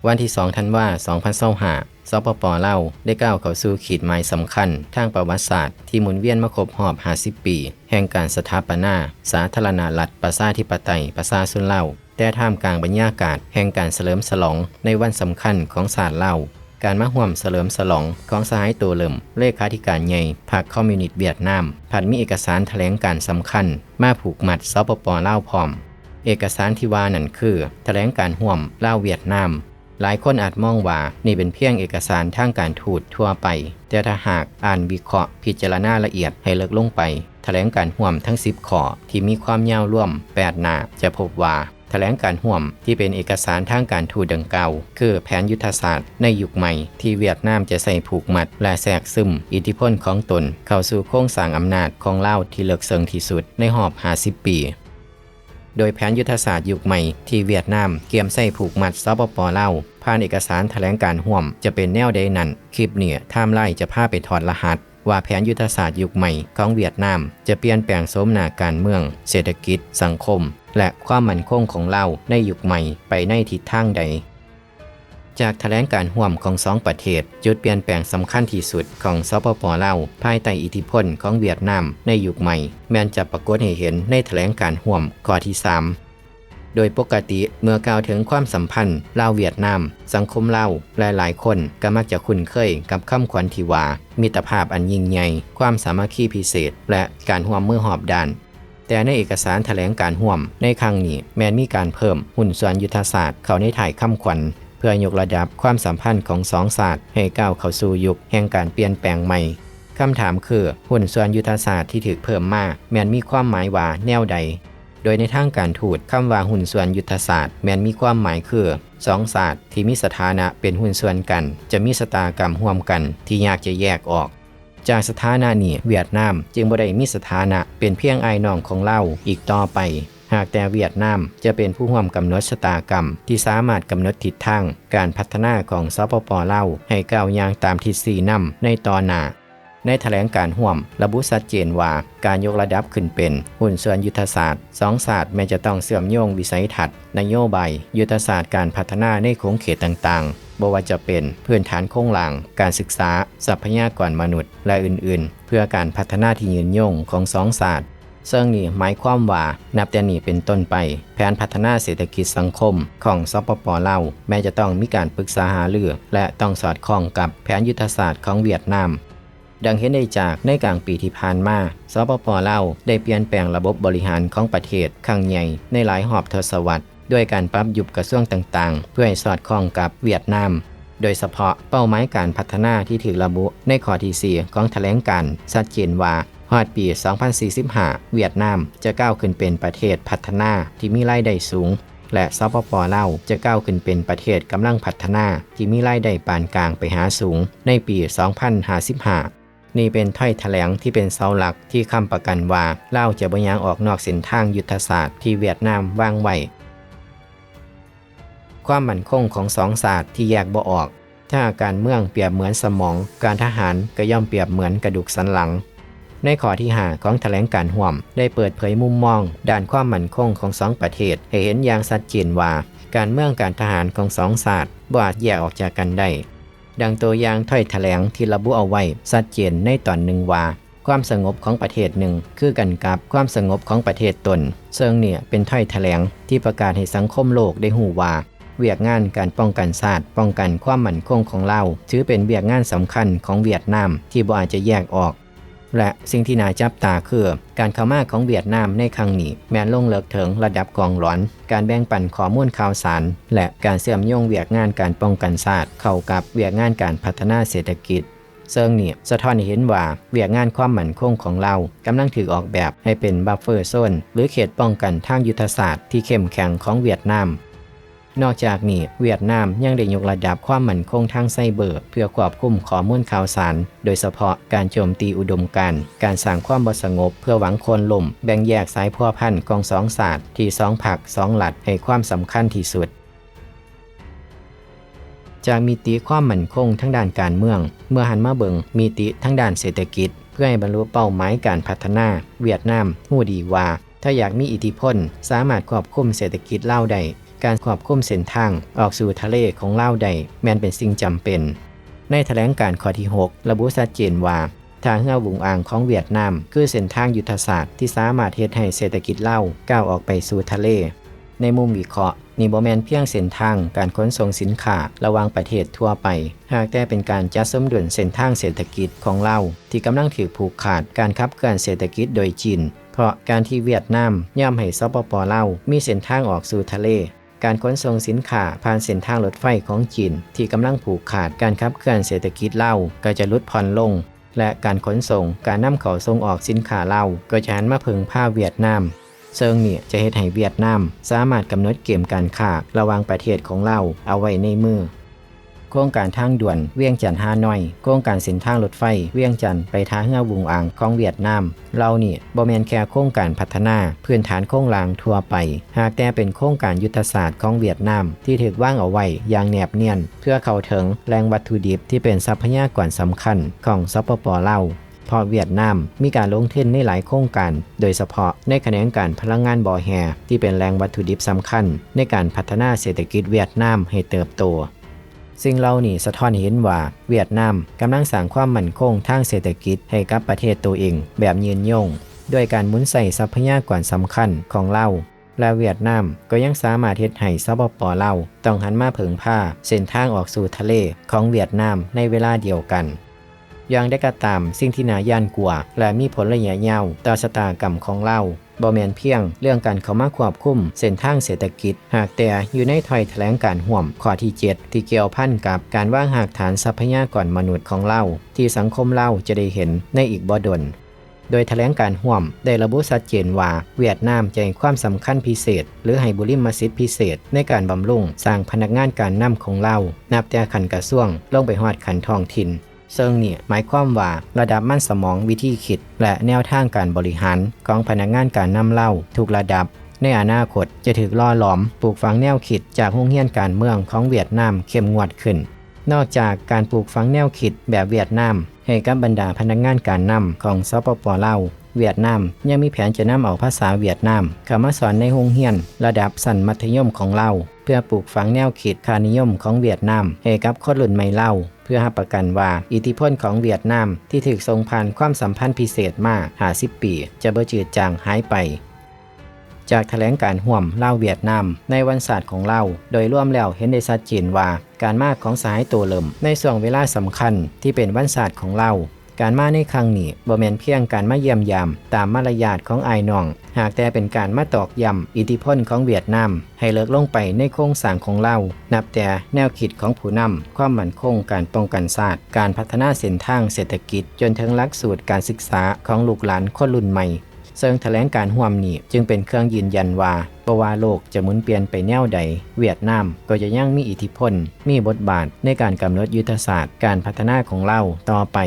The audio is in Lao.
ວັນທີສອງ ທັນວາ ສອງພັນຊາວຫ້າ ສປປ ລາວ ໄດ້ກ້າວເຂົ້າສູ່ຂີດໝາຍສຳຄັນທາງປະຫວັດສາດ ທີ່ໝູນວຽນມາຄົບຮອບ ຫ້າສິບ ປີ ແຫ່ງການສະຖາປະນາສາທາລະນະລັດ ປະຊາທິປະໄຕ ປະຊາຊົນລາວ, ແຕ່ທ່າມກາງບັນຍາກາດແຫ່ງການສະເຫຼີມສະຫຼອງໃນວັນສຳຄັນຂອງຊາດລາວ, ການມາຮ່ວມສະເຫຼີມສະຫຼອງຂອງສະຫາຍ ໂຕເລີມ ເລຂາທິການໃຫຍ່ພັກຄອມມິວນິດຫວຽດນາມ ພັດມີເອກະສານຖະແຫຼງການສຳຄັນມາຜູກມັດ ສປປ ລາວ ພ້ອມ. ເອກະສານທີ່ວ່ານັ້ນຄື ຖະແຫຼງການຮ່ວມລາວ-ຫວຽດນາມ. ຫຼາຍຄົນອາດມອງວ່ານີ້ເປັນພຽງເອກະສານທາງການທູດທົ່ວໄປ, ແຕ່ຖ້າຫາກອ່ານວິເຄາະພິຈາລະນາລະອຽດໃຫ້ເລິກລົງໄປ, ຖະແຫຼງການຮ່ວມທັງສິບຂໍ້ທີ່ມີຄວາມຍາວລວມແປດໜ້າ ຈະພົບວ່າ ຖະແຫຼງການຮ່ວມທີ່ເປັນເອກະສານທາງການທູດດັ່ງກ່າວ ຄືແຜນຍຸດທະສາດໃນຍຸກໃໝ່ ທີ່ຫວຽດນາມຈະໃຊ້ຜູກມັດ ແລະ ແຊກຊຶມອິດທິພົນຂອງຕົນເຂົ້າສູ່ໂຄງສ້າງອຳນາດຂອງລາວທີ່ເລິກເຊິ່ງທີ່ສຸດໃນຮອບ ຫ້າສິບ ປີ. ໂດຍແຜນຍຸດທະສາດຍຸກໃໝ່ທີ່ຫວຽດນາມກຽມໃຊ້ຜູກມັດ ສປປ ລາວ ຜ່ານເອກະສານຖະແຫຼງການຮ່ວມ ຈະເປັນແນວໃດນັ້ນ, ຄລິບນີ້ Timeline ຈະພາໄປຖອດລະຫັດ ວ່າແຜນຍຸດທະສາດຍຸກໃໝ່ຂອງຫວຽດນາມ ຈະປ່ຽນແປງໂສມໜ້າການເມືອງ, ເສດຖະກິດ, ສັງຄົມ ແລະ ຄວາມໝັ້ນຄົງຂອງລາວໃນຍຸກໃໝ່ໄປໃນທິດທາງໃດ. ຈາກຖະແຫຼງການຮ່ວມຂອງສອງປະເທດ, ຈຸດປ່ຽນແປງສຳຄັນທີ່ສຸດຂອງ ສປປ ລາວ ພາຍໃຕ້ອິດທິພົນຂອງຫວຽດນາມໃນຍຸກໃໝ່ ແມ່ນຈະປາກົດໃຫ້ເຫັນໃນຖະແຫຼງການຮ່ວມຂໍ້ທີສາມ. ໂດຍປົກກະຕິເມື່ອກ່າວເຖິງຄວາມສຳພັນລາວຫວຽດນາມ, ສັງຄົມລາວຫຼາຍໆຄົນກໍມັກຈະຄຸ້ນເຄີຍກັບຄຳຂວັນທີ່ວ່າ ມິດຕະພາບອັນຍິ່ງໃຫຍ່, ຄວາມສາມັກຄີພິເສດ ແລະ ການຮ່ວມມືຮອບດ້ານ. ແຕ່ໃນເອກະສານຖະແຫຼງການຮ່ວມໃນຄັ້ງນີ້ ແມ່ນມີການເພີ່ມຫຸ້ນສ່ວນຍຸດທະສາດເຂົ້າໃນທ້າຍຄຳຂວັນ ເພື່ອຍົກລະດັບຄວາມສຳພັນຂອງສອງຊາດໃຫ້ກ້າວເຂົ້າສູ່ຍຸກແຫ່ງການປ່ຽນແປງໃໝ່. ຄຳຖາມຄື ຫຸ້ນສ່ວນຍຸດທະສາດທີ່ຖືກເພີ່ມມາ ແມ່ນມີຄວາມໝາຍວ່າແນວໃດ? ໂດຍໃນທາງການທູດ, ຄຳວ່າຫຸ້ນສ່ວນຍຸດທະສາດ ແມ່ນມີຄວາມໝາຍຄື ສອງຊາດທີ່ມີສະຖານະເປັນຫຸ້ນສ່ວນກັນ ຈະມີຊະຕາກຳຮ່ວມກັນທີ່ຍາກຈະແຍກອອກ. ຈາກສະຖານະນີ້, ຫວຽດນາມຈຶ່ງບໍ່ໄດ້ມີສະຖານະເປັນພຽງອ້າຍນ້ອງຂອງລາວອີກຕໍ່ໄປ, ຫາກແຕ່ຫວຽດນາມຈະເປັນຜູ້ຮ່ວມກຳນົດຊະຕາກຳທີ່ສາມາດກຳນົດທິດທາງການພັດທະນາຂອງ ສປປ ລາວ ໃຫ້ກ້າວຍ່າງຕາມທິດຊີ້ນຳໃນຕໍ່ໜ້າ. ໃນຖະແຫຼງການຮ່ວມລະບຸຊັດເຈນວ່າ ການຍົກລະດັບຂຶ້ນເປັນຫຸ້ນສ່ວນຍຸດທະສາດ ສອງຊາດແມ່ນຈະຕ້ອງເຊື່ອມໂຍງວິໄສທັດ, ນະໂຍບາຍ, ຍຸດທະສາດການພັດທະນາໃນຂົງເຂດຕ່າງໆ, ບໍ່ວ່າຈະເປັນພື້ນຖານໂຄງລ່າງ, ການສຶກສາ, ຊັບພະຍາກອນມະນຸດ ແລະ ອື່ນໆ, ເພື່ອການພັດທະນາທີ່ຍືນຍົງຂອງສອງຊາດ. ເຊິ່ງນີ້ໝາຍຄວາມວ່າ ນັບແຕ່ນີ້ເປັນຕົ້ນໄປ, ແຜນພັດທະນາເສດຖະກິດສັງຄົມຂອງ ສປປ ລາວ ແມ່ນຈະຕ້ອງມີການປຶກສາຫາລື ແລະ ຕ້ອງສອດຄ່ອງກັບແຜນຍຸດທະສາດຂອງຫວຽດນາມ. ດັ່ງເຫັນໄດ້ຈາກໃນກາງປີທີ່ຜ່ານມາ, ສປປ ລາວ ໄດ້ປ່ຽນແປງລະບົບບໍລິຫານຂອງປະເທດຄັ້ງໃຫຍ່ໃນຫຼາຍຮອບທົດສະວັດ ດ້ວຍການປັບຍຸບກະຊວງຕ່າງໆ ເພື່ອໃຫ້ສອດຄ່ອງກັບຫວຽດນາມ. ໂດຍສະເພາະເປົ້າໝາຍການພັດທະນາທີ່ຖືກລະບຸໃນຂໍ້ທີສີ່ຂອງຖະແຫຼງການ ຊັດເຈນວ່າ ຮອດປີສອງພັນສີ່ສິບຫ້າ ຫວຽດນາມຈະກ້າວຂຶ້ນເປັນປະເທດພັດທະນາທີ່ມີລາຍໄດ້ສູງ ແລະ ສປປ ລາວ ຈະກ້າວຂຶ້ນເປັນປະເທດກຳລັງພັດທະນາທີ່ມີລາຍໄດ້ປານກາງໄປຫາສູງໃນປີສອງພັນຫ້າສິບຫ້າ. ນີ້ເປັນຖ້ອຍຖະແຫຼງທີ່ເປັນເສົາຫຼັກທີ່ຄ້ຳປະກັນວ່າ ລາວຈະບໍ່ຍ່າງອອກນອກເສັ້ນທາງຍຸດທະສາດທີ່ຫວຽດນາມວາງໄວ້. ຄວາມໝັ້ນຄົງຂອງສອງຊາດທີ່ແຍກບໍ່ອອກ. ຖ້າການເມືອງປຽບເໝືອນສະໝອງ, ການທະຫານກໍຍ່ອມປຽບເໝືອນກະດູກສັນຫຼັງ. ໃນຂໍ້ທີຫ້າຂອງຖະແຫຼງການຮ່ວມ ໄດ້ເປີດເຜີຍມຸມມອງດ້ານຄວາມໝັ້ນຄົງຂອງສອງປະເທດ ໃຫ້ເຫັນຢ່າງຊັດເຈນວ່າ ການເມືອງການທະຫານຂອງສອງຊາດບໍ່ອາດແຍກອອກຈາກກັນໄດ້. ດັ່ງຕົວຢ່າງຖ້ອຍຖະແຫຼງທີ່ລະບຸເອົາໄວ້ຊັດເຈນໃນຕອນໜຶ່ງວ່າ ຄວາມສະຫງົບຂອງປະເທດໜຶ່ງຄືກັນກັບຄວາມສະຫງົບຂອງປະເທດຕົນ, ເຊິ່ງນີ້ເປັນຖ້ອຍຖະແຫຼງທີ່ປະກາດໃຫ້ສັງຄົມໂລກໄດ້ຮູ້ວ່າ ວຽກງານການປ້ອງກັນຊາດ, ປ້ອງກັນຄວາມໝັ້ນຄົງຂອງລາວ ຖືເປັນວຽກງານສຳຄັນຂອງຫວຽດນາມທີ່ບໍ່ອາດຈະແຍກອອກ. ແລະ ສິ່ງທີ່ໜ້າຈັບຕາຄື ການເຂົ້າມາຂອງຫວຽດນາມໃນຄັ້ງນີ້ແມ່ນລົງເລິກເຖິງລະດັບກອງຫຼອນ, ການແບ່ງປັນຂໍ້ມູນຂ່າວສານ ແລະ ການເຊື່ອມໂຍງວຽກງານການປ້ອງກັນຊາດເຂົ້າກັບວຽກງານການພັດທະນາເສດຖະກິດ. ເຊິ່ງນີ້ສະທ້ອນໃຫ້ເຫັນວ່າ ວຽກງານຄວາມໝັ້ນຄົງຂອງລາວກຳລັງຖືກອອກແບບໃຫ້ເປັນ buffer zone ຫຼື ເຂດປ້ອງກັນທາງຍຸດທະສາດທີ່ເຂັ້ມແຂງຂອງຫວຽດນາມ. ນອກຈາກນີ້, ຫວຽດນາມຍັງໄດ້ຍົກລະດັບຄວາມໝັ້ນຄົງທາງໄຊເບີ ເພື່ອຄວບຄຸມຂໍ້ມູນຂ່າວສານ, ໂດຍສະເພາະການໂຈມຕີອຸດົມການ, ການສ້າງຄວາມບໍ່ສະຫງົບເພື່ອຫວັງໂຄ່ນລົ້ມ, ແບ່ງແຍກສາຍພົວພັນຂອງສອງຊາດທີ່ສອງພັກສອງລັດໃຫ້ຄວາມສຳຄັນທີ່ສຸດ. ຈາກມິຕິຄວາມໝັ້ນຄົງທາງດ້ານການເມືອງ, ເມື່ອຫັນມາເບິ່ງມິຕິທາງດ້ານເສດຖະກິດ ເພື່ອໃຫ້ບັນລຸເປົ້າໝາຍການພັດທະນາ, ຫວຽດນາມຮູ້ດີວ່າ ຖ້າຢາກມີອິດທິພົນ, ສາມາດຄວບຄຸມເສດຖະກິດລາວໄດ້, ການຄວບຄຸມເສັ້ນທາງອອກສູ່ທະເລຂອງລາວໄດ້ ແມ່ນເປັນສິ່ງຈຳເປັນ. ໃນຖະແຫຼງການຂໍ້ທີຫົກ ລະບຸຊັດເຈນວ່າ ທ່າເຮືອຫວຸງອາງຂອງຫວຽດນາມ ຄືເສັ້ນທາງຍຸດທະສາດທີ່ສາມາດເຮັດໃຫ້ເສດຖະກິດລາວກ້າວອອກໄປສູ່ທະເລ. ໃນມຸມວິເຄາະ, ນີ້ບໍ່ແມ່ນພຽງເສັ້ນທາງການຂົນສົ່ງສິນຄ້າລະຫວ່າງປະເທດທົ່ວໄປ, ຫາກແຕ່ເປັນການຈັດສົມດຸນເສັ້ນທາງເສດຖະກິດຂອງລາວ ທີ່ກຳລັງຖືກຜູກຂາດການຂັບເຄື່ອນເສດຖະກິດໂດຍຈີນ, ເພາະການທີ່ຫວຽດນາມຍອມໃຫ້ ສປປ ລາວ ມີເສັ້ນທາງອອກສູ່ທະເລ, ການຂົນສົ່ງສິນຄ້າຜ່ານເສັ້ນທາງລົດໄຟຂອງຈີນ ທີ່ກຳລັງຜູກຂາດການຂັບເຄື່ອນເສດຖະກິດລາວ ກໍຈະຫຼຸດຜ່ອນລົງ ແລະ ການຂົນສົ່ງ, ການນຳເຂົ້າສົ່ງອອກສິນຄ້າລາວ ກໍຈະຫັນມາເພິ່ງພາຫວຽດນາມ. ເຊິ່ງນີ້ຈະເຮັດໃຫ້ຫວຽດນາມສາມາດກຳນົດເກມການຄ້າລະຫວ່າງປະເທດຂອງລາວເອົາໄວ້ໃນມື. ໂຄງການທາງດ່ວນວຽງຈັນ-ຮ່າໜ້ອຍ, ໂຄງການເສັ້ນທາງລົດໄຟວຽງຈັນໄປທ່າເຮືອຫວຸງອາງຂອງຫວຽດນາມ ເຫຼົ່ານີ້ບໍ່ແມ່ນແຄ່ໂຄງການພັດທະນາພື້ນຖານໂຄງລ່າງທົ່ວໄປ, ຫາກແຕ່ເປັນໂຄງການຍຸດທະສາດຂອງຫວຽດນາມທີ່ຖືກວາງເອົາໄວ້ຢ່າງແນບນຽນ ເພື່ອເຂົ້າເຖິງແຫຼ່ງວັດຖຸດິບທີ່ເປັນຊັບພະຍາກອນສຳຄັນຂອງ ສປປ ລາວ, ເພາະຫວຽດນາມມີການລົງທຶນໃນຫຼາຍໂຄງການ, ໂດຍສະເພາະໃນຂະແໜງການພະລັງງານບໍ່ແຮ່ ທີ່ເປັນແຫຼ່ງວັດຖຸດິບສຳຄັນໃນການພັດທະນາເສດຖະກິດຫວຽດນາມໃຫ້ເຕີບໂຕ. ສິ່ງເຫຼົ່ານີ້ສະທ້ອນໃຫ້ເຫັນວ່າ ຫວຽດນາມກຳລັງສ້າງຄວາມໝັ້ນຄົງທາງເສດຖະກິດໃຫ້ກັບປະເທດໂຕເອງແບບຍືນຍົງ, ດ້ວຍການໝູນໃຊ້ຊັບພະຍາກອນສຳຄັນຂອງລາວ, ແລະ ຫວຽດນາມກໍຍັງສາມາດເຮັດໃຫ້ ສປປ ລາວ ຕ້ອງຫັນມາເພິ່ງພາເສັ້ນທາງອອກສູ່ທະເລຂອງຫວຽດນາມໃນເວລາດຽວກັນ. ຢ່າງໃດກໍຕາມ, ສິ່ງທີ່ໜ້າຢ້ານກົວ ແລະ ມີຜົນໄລຍະຍາວຕໍ່ຊະຕາກຳຂອງລາວ ບໍ່ແມ່ນພຽງເລື່ອງການເຂົ້າມາຄວບຄຸມເສັ້ນທາງເສດຖະກິດ, ຫາກແຕ່ຢູ່ໃນຖ້ອຍຖະແຫຼງການຮ່ວມຂໍ້ທີເຈັດ ທີ່ກ່ຽວພັນກັບການວາງຮາກຖານຊັບພະຍາກອນມະນຸດຂອງລາວ ທີ່ສັງຄົມລາວຈະໄດ້ເຫັນໃນອີກບໍ່ດົນ. ໂດຍຖະແຫຼງການຮ່ວມໄດ້ລະບຸຊັດເຈນວ່າ ຫວຽດນາມຈະໃຫ້ຄວາມສຳຄັນພິເສດ ຫຼື ໃຫ້ບຸລິມະສິດພິເສດໃນການບຳລຸງສ້າງພະນັກງານການນຳຂອງລາວ ນັບແຕ່ຂັ້ນກະຊວງລົງໄປຮອດຂັ້ນທ້ອງຖິ່ນ. ເຊິ່ງນີ້ໝາຍຄວາມວ່າ ລະດັບມັນສະໝອງ, ວິທີຄິດ ແລະ ແນວທາງການບໍລິຫານຂອງພະນັກງານການນຳລາວທຸກລະດັບ ໃນອະນາຄົດຈະຖືກຫຼໍ່ຫຼອມ, ປູກຝັງແນວຄິດຈາກໂຮງຮຽນການເມືອງຂອງຫວຽດນາມເຂັ້ມງວດຂຶ້ນ. ນອກຈາກການປູກຝັງແນວຄິດແບບຫວຽດນາມໃຫ້ກັບບັນດາພະນັກງານການນຳຂອງ ສປປ ລາວ, ຫວຽດນາມຍັງມີແຜນຈະນຳເອົາພາສາຫວຽດນາມເຂົ້າມາສອນໃນໂຮງຮຽນລະດັບຊັ້ນມັດທະຍົມຂອງລາວ ເພື່ອປູກຝັງແນວຄິດຄ່ານິຍົມຂອງຫວຽດນາມໃຫ້ກັບຄົນລຸ້ນໃໝ່ລາວ ເພື່ອຮັບປະກັນວ່າ ອິດທິພົນຂອງຫວຽດນາມທີ່ຖືກສົ່ງຜ່ານຄວາມສຳພັນພິເສດມາຫ້າສິບປີ ຈະບໍ່ຈືດຈາງຫາຍໄປ. ຈາກຖະແຫຼງການຮ່ວມລາວ-ຫວຽດນາມໃນວັນຊາດຂອງລາວ, ໂດຍລວມແລ້ວເຫັນໄດ້ຊັດເຈນວ່າ ການມາຂອງສະຫາຍໂຕເລີ່ມໃນຊ່ວງເວລາສຳຄັນທີ່ເປັນວັນຊາດຂອງລາວ. ການມາໃນຄັ້ງນີ້ບໍ່ແມ່ນພຽງການມາຢ້ຽມຢາມຕາມມາລະຍາດຂອງອ້າຍນ້ອງ, ຫາກແຕ່ເປັນການມາຕອກຢ້ຳອິດທິພົນຂອງຫວຽດນາມໃຫ້ເລິກລົງໄປໃນໂຄງສ້າງຂອງລາວ, ນັບແຕ່ແນວຄິດຂອງຜູ້ນຳ, ຄວາມໝັ້ນຄົງການປ້ອງກັນຊາດ, ການພັດທະນາເສັ້ນທາງເສດຖະກິດ, ຈົນເຖິງຫຼັກສູດການສຶກສາຂອງລູກຫຼານຄົນລຸ້ນໃໝ່. ເຊິ່ງຖະແຫຼງການຮ່ວມນີ້ຈຶ່ງເປັນເຄື່ອງຢືນຢັນວ່າ ບໍ່ວ່າໂລກຈະໝູນປ່ຽນໄປແນວໃດ, ຫວຽດນາມກໍຈະຍັງມີອິດທິພົນ, ມີບົດບາດໃນການກຳນົດຍຸດທະສາດການພັດທະນາຂອງລາວຕໍ່ໄປ.